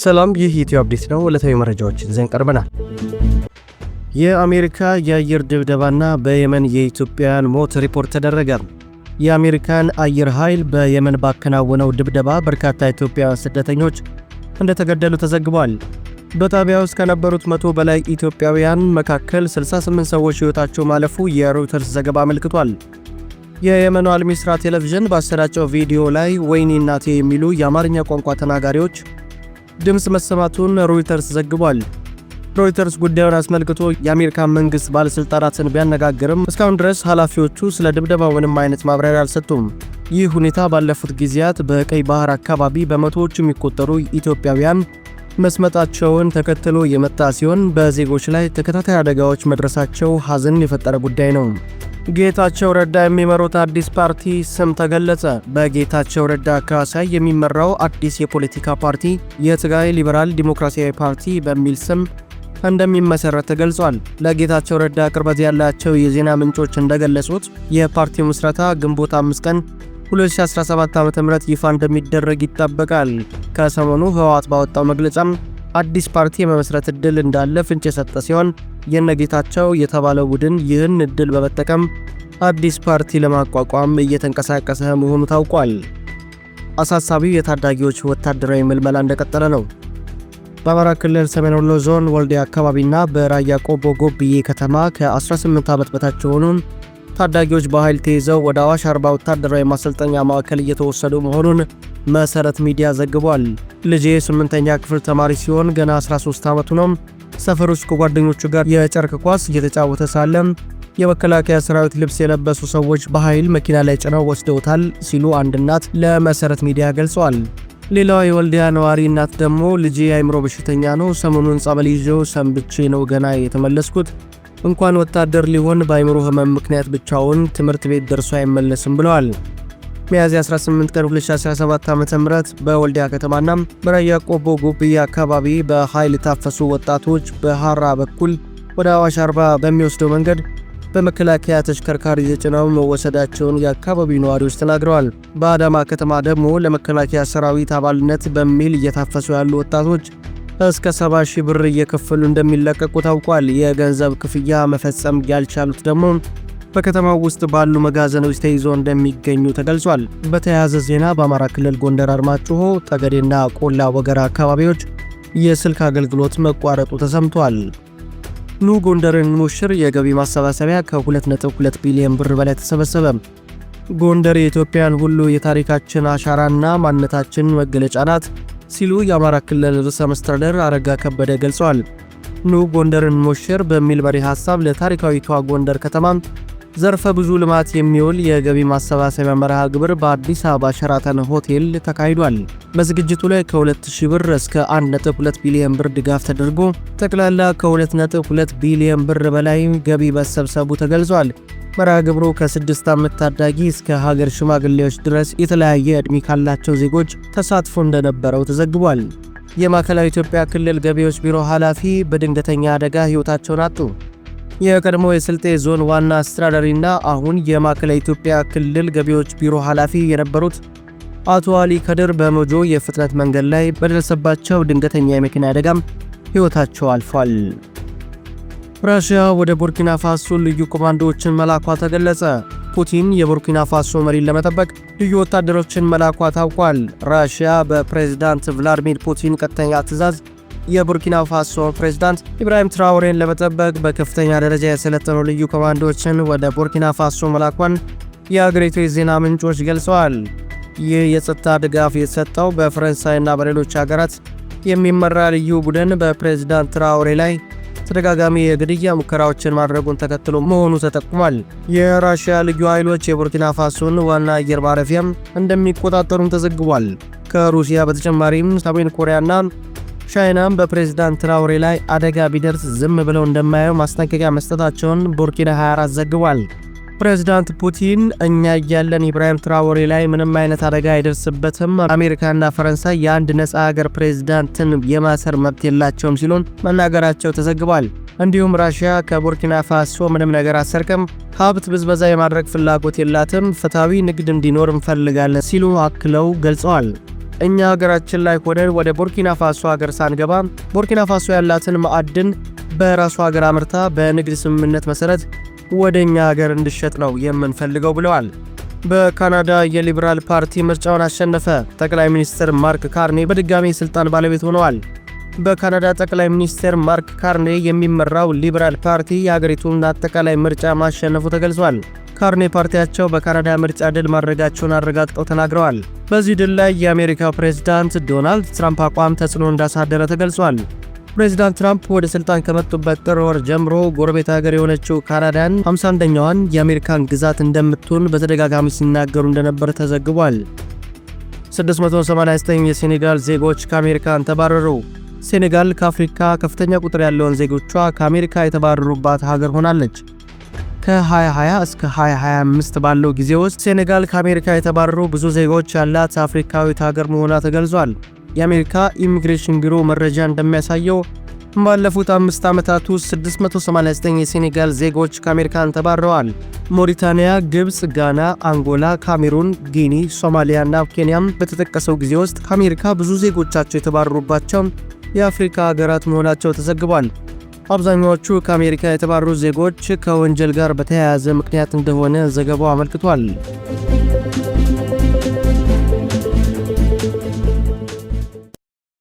ሰላም፣ ይህ ኢትዮ አፕዴት ነው። ዕለታዊ መረጃዎችን ይዘን ቀርበናል። የአሜሪካ የአየር ድብደባና በየመን የኢትዮጵያውያን ሞት ሪፖርት ተደረገ። የአሜሪካን አየር ኃይል በየመን ባከናወነው ድብደባ በርካታ ኢትዮጵያውያን ስደተኞች እንደተገደሉ ተዘግቧል። በጣቢያ ውስጥ ከነበሩት 100 በላይ ኢትዮጵያውያን መካከል 68 ሰዎች ሕይወታቸው ማለፉ የሮይተርስ ዘገባ አመልክቷል። የየመኑ አልሚስራ ቴሌቪዥን ባሰራጨው ቪዲዮ ላይ "ወይኔ እናቴ" የሚሉ የአማርኛ ቋንቋ ተናጋሪዎች ድምፅ መሰማቱን ሮይተርስ ዘግቧል። ሮይተርስ ጉዳዩን አስመልክቶ የአሜሪካን መንግስት ባለሥልጣናትን ቢያነጋግርም እስካሁን ድረስ ኃላፊዎቹ ስለ ድብደባው ምንም አይነት ማብራሪያ አልሰጡም። ይህ ሁኔታ ባለፉት ጊዜያት በቀይ ባህር አካባቢ በመቶዎች የሚቆጠሩ ኢትዮጵያውያን መስመጣቸውን ተከትሎ የመጣ ሲሆን፣ በዜጎች ላይ ተከታታይ አደጋዎች መድረሳቸው ሐዘን የፈጠረ ጉዳይ ነው። ጌታቸው ረዳ የሚመሩት አዲስ ፓርቲ ስም ተገለጸ። በጌታቸው ረዳ ካሳይ የሚመራው አዲስ የፖለቲካ ፓርቲ የትግራይ ሊበራል ዲሞክራሲያዊ ፓርቲ በሚል ስም እንደሚመሰረት ተገልጿል። ለጌታቸው ረዳ ቅርበት ያላቸው የዜና ምንጮች እንደገለጹት የፓርቲው ምስረታ ግንቦት 5 ቀን 2017 ዓ.ም ይፋ እንደሚደረግ ይጠበቃል። ከሰሞኑ ህወሓት ባወጣው መግለጫም አዲስ ፓርቲ የመመስረት ዕድል እንዳለ ፍንጭ የሰጠ ሲሆን፣ የነጌታቸው የተባለው ቡድን ይህን ዕድል በመጠቀም አዲስ ፓርቲ ለማቋቋም እየተንቀሳቀሰ መሆኑ ታውቋል። አሳሳቢው የታዳጊዎች ወታደራዊ ምልመላ እንደቀጠለ ነው። በአማራ ክልል ሰሜን ወሎ ዞን ወልዲያ አካባቢና በራያ ቆቦ ጎብዬ ከተማ ከ18 ዓመት በታች የሆኑ ታዳጊዎች በኃይል ተይዘው ወደ አዋሽ አርባ ወታደራዊ ማሰልጠኛ ማዕከል እየተወሰዱ መሆኑን መሰረት ሚዲያ ዘግቧል። "ልጄ ስምንተኛ ክፍል ተማሪ ሲሆን ገና 13 ዓመቱ ነው። ሰፈር ውስጥ ከጓደኞቹ ጋር የጨርቅ ኳስ እየተጫወተ ሳለም የመከላከያ ሰራዊት ልብስ የለበሱ ሰዎች በኃይል መኪና ላይ ጭነው ወስደውታል" ሲሉ አንድ እናት ለመሰረት ሚዲያ ገልጸዋል። ሌላዋ የወልዲያ ነዋሪ እናት ደግሞ "ልጄ የአእምሮ በሽተኛ ነው። ሰሞኑን ጸበል ይዤው ሰንብቼ ነው ገና የተመለስኩት። እንኳን ወታደር ሊሆን በአእምሮ ህመም ምክንያት ብቻውን ትምህርት ቤት ደርሶ አይመለስም" ብለዋል። ሚያዝያ 18 ቀን 2017 ዓ.ም በወልዲያ ከተማና በራያ ቆቦ ጎብያ አካባቢ በኃይል የታፈሱ ወጣቶች በሐራ በኩል ወደ አዋሽ አርባ በሚወስደው መንገድ በመከላከያ ተሽከርካሪ ተጭነው መወሰዳቸውን የአካባቢው ነዋሪዎች ተናግረዋል። በአዳማ ከተማ ደግሞ ለመከላከያ ሰራዊት አባልነት በሚል እየታፈሱ ያሉ ወጣቶች እስከ 70 ሺህ ብር እየከፈሉ እንደሚለቀቁ ታውቋል። የገንዘብ ክፍያ መፈጸም ያልቻሉት ደግሞ በከተማው ውስጥ ባሉ መጋዘኖች ተይዞ እንደሚገኙ ተገልጿል። በተያያዘ ዜና በአማራ ክልል ጎንደር አርማጭሆ፣ ጠገዴና ቆላ ወገራ አካባቢዎች የስልክ አገልግሎት መቋረጡ ተሰምቷል። ኑ ጎንደርን እንሞሽር የገቢ ማሰባሰቢያ ከ2.2 ቢሊዮን ብር በላይ ተሰበሰበ። ጎንደር የኢትዮጵያን ሁሉ የታሪካችን አሻራና ማንነታችን መገለጫ ናት ሲሉ የአማራ ክልል ርዕሰ መስተዳድር አረጋ ከበደ ገልጸዋል። ኑ ጎንደርን እንሞሽር በሚል መሪ ሐሳብ ለታሪካዊቷ ጎንደር ከተማ ዘርፈ ብዙ ልማት የሚውል የገቢ ማሰባሰቢያ መርሃ ግብር በአዲስ አበባ ሸራተን ሆቴል ተካሂዷል። በዝግጅቱ ላይ ከ2000 ብር እስከ 1.2 ቢሊዮን ብር ድጋፍ ተደርጎ ጠቅላላ ከ2.2 ቢሊዮን ብር በላይ ገቢ መሰብሰቡ ተገልጿል። መርሃ ግብሩ ከ6 ዓመት ታዳጊ እስከ ሀገር ሽማግሌዎች ድረስ የተለያየ ዕድሜ ካላቸው ዜጎች ተሳትፎ እንደነበረው ተዘግቧል። የማዕከላዊ ኢትዮጵያ ክልል ገቢዎች ቢሮ ኃላፊ በድንገተኛ አደጋ ሕይወታቸውን አጡ። የቀድሞ የስልጤ ዞን ዋና አስተዳዳሪና አሁን የማዕከላዊ ኢትዮጵያ ክልል ገቢዎች ቢሮ ኃላፊ የነበሩት አቶ አሊ ከድር በሞጆ የፍጥነት መንገድ ላይ በደረሰባቸው ድንገተኛ የመኪና አደጋም ሕይወታቸው አልፏል። ራሽያ ወደ ቡርኪና ፋሶ ልዩ ኮማንዶዎችን መላኳ ተገለጸ። ፑቲን የቡርኪና ፋሶ መሪን ለመጠበቅ ልዩ ወታደሮችን መላኳ ታውቋል። ራሽያ በፕሬዝዳንት ቭላድሚር ፑቲን ቀጥተኛ ትዕዛዝ የቡርኪና ፋሶ ፕሬዝዳንት ኢብራሂም ትራውሬን ለመጠበቅ በከፍተኛ ደረጃ የሰለጠኑ ልዩ ኮማንዶዎችን ወደ ቡርኪና ፋሶ መላኳን የአገሪቱ የዜና ምንጮች ገልጸዋል። ይህ የጸጥታ ድጋፍ የተሰጠው በፈረንሳይና በሌሎች ሀገራት የሚመራ ልዩ ቡድን በፕሬዝዳንት ትራውሬ ላይ ተደጋጋሚ የግድያ ሙከራዎችን ማድረጉን ተከትሎ መሆኑ ተጠቁሟል። የራሽያ ልዩ ኃይሎች የቡርኪና ፋሶን ዋና አየር ማረፊያም እንደሚቆጣጠሩም ተዘግቧል። ከሩሲያ በተጨማሪም ሰሜን ኮሪያና ቻይናም በፕሬዝዳንት ትራውሬ ላይ አደጋ ቢደርስ ዝም ብለው እንደማያዩ ማስጠንቀቂያ መስጠታቸውን ቡርኪና 24 ዘግቧል። ፕሬዝዳንት ፑቲን "እኛ እያለን ኢብራሂም ትራኦሬ ላይ ምንም አይነት አደጋ አይደርስበትም፣ አሜሪካና ፈረንሳይ የአንድ ነፃ ሀገር ፕሬዝዳንትን የማሰር መብት የላቸውም" ሲሉን መናገራቸው ተዘግቧል። እንዲሁም ራሽያ ከቡርኪና ፋሶ ምንም ነገር አትሰርቅም፣ ሀብት ብዝበዛ የማድረግ ፍላጎት የላትም፣ ፍትሐዊ ንግድ እንዲኖር እንፈልጋለን ሲሉ አክለው ገልጸዋል። እኛ ሀገራችን ላይ ሆነን ወደ ቡርኪና ፋሶ ሀገር ሳንገባ ቡርኪና ፋሶ ያላትን ማዕድን በራሷ ሀገር አምርታ በንግድ ስምምነት መሰረት ወደ እኛ ሀገር እንዲሸጥ ነው የምንፈልገው ብለዋል። በካናዳ የሊበራል ፓርቲ ምርጫውን አሸነፈ። ጠቅላይ ሚኒስትር ማርክ ካርኔ በድጋሚ የስልጣን ባለቤት ሆነዋል። በካናዳ ጠቅላይ ሚኒስትር ማርክ ካርኔ የሚመራው ሊበራል ፓርቲ የሀገሪቱን አጠቃላይ ምርጫ ማሸነፉ ተገልጿል። ካርኔ ፓርቲያቸው በካናዳ ምርጫ ድል ማድረጋቸውን አረጋግጠው ተናግረዋል። በዚህ ድል ላይ የአሜሪካው ፕሬዝዳንት ዶናልድ ትራምፕ አቋም ተጽዕኖ እንዳሳደረ ተገልጿል። ፕሬዚዳንት ትራምፕ ወደ ስልጣን ከመጡበት ጥር ወር ጀምሮ ጎረቤት ሀገር የሆነችው ካናዳን 51ኛዋን የአሜሪካን ግዛት እንደምትሆን በተደጋጋሚ ሲናገሩ እንደነበር ተዘግቧል። 689 የሴኔጋል ዜጎች ከአሜሪካን ተባረሩ። ሴኔጋል ከአፍሪካ ከፍተኛ ቁጥር ያለውን ዜጎቿ ከአሜሪካ የተባረሩባት ሀገር ሆናለች። ከ2020 እስከ 2025 ባለው ጊዜ ውስጥ ሴኔጋል ከአሜሪካ የተባረሩ ብዙ ዜጎች ያላት አፍሪካዊት ሀገር መሆኗ ተገልጿል። የአሜሪካ ኢሚግሬሽን ቢሮ መረጃ እንደሚያሳየው ባለፉት 5 ዓመታት ውስጥ 689 የሴኔጋል ዜጎች ከአሜሪካን ተባረዋል። ሞሪታንያ፣ ግብፅ፣ ጋና፣ አንጎላ፣ ካሜሩን፣ ጊኒ፣ ሶማሊያ እና ኬንያም በተጠቀሰው ጊዜ ውስጥ ከአሜሪካ ብዙ ዜጎቻቸው የተባረሩባቸው የአፍሪካ ሀገራት መሆናቸው ተዘግቧል። አብዛኛዎቹ ከአሜሪካ የተባረሩ ዜጎች ከወንጀል ጋር በተያያዘ ምክንያት እንደሆነ ዘገባው አመልክቷል።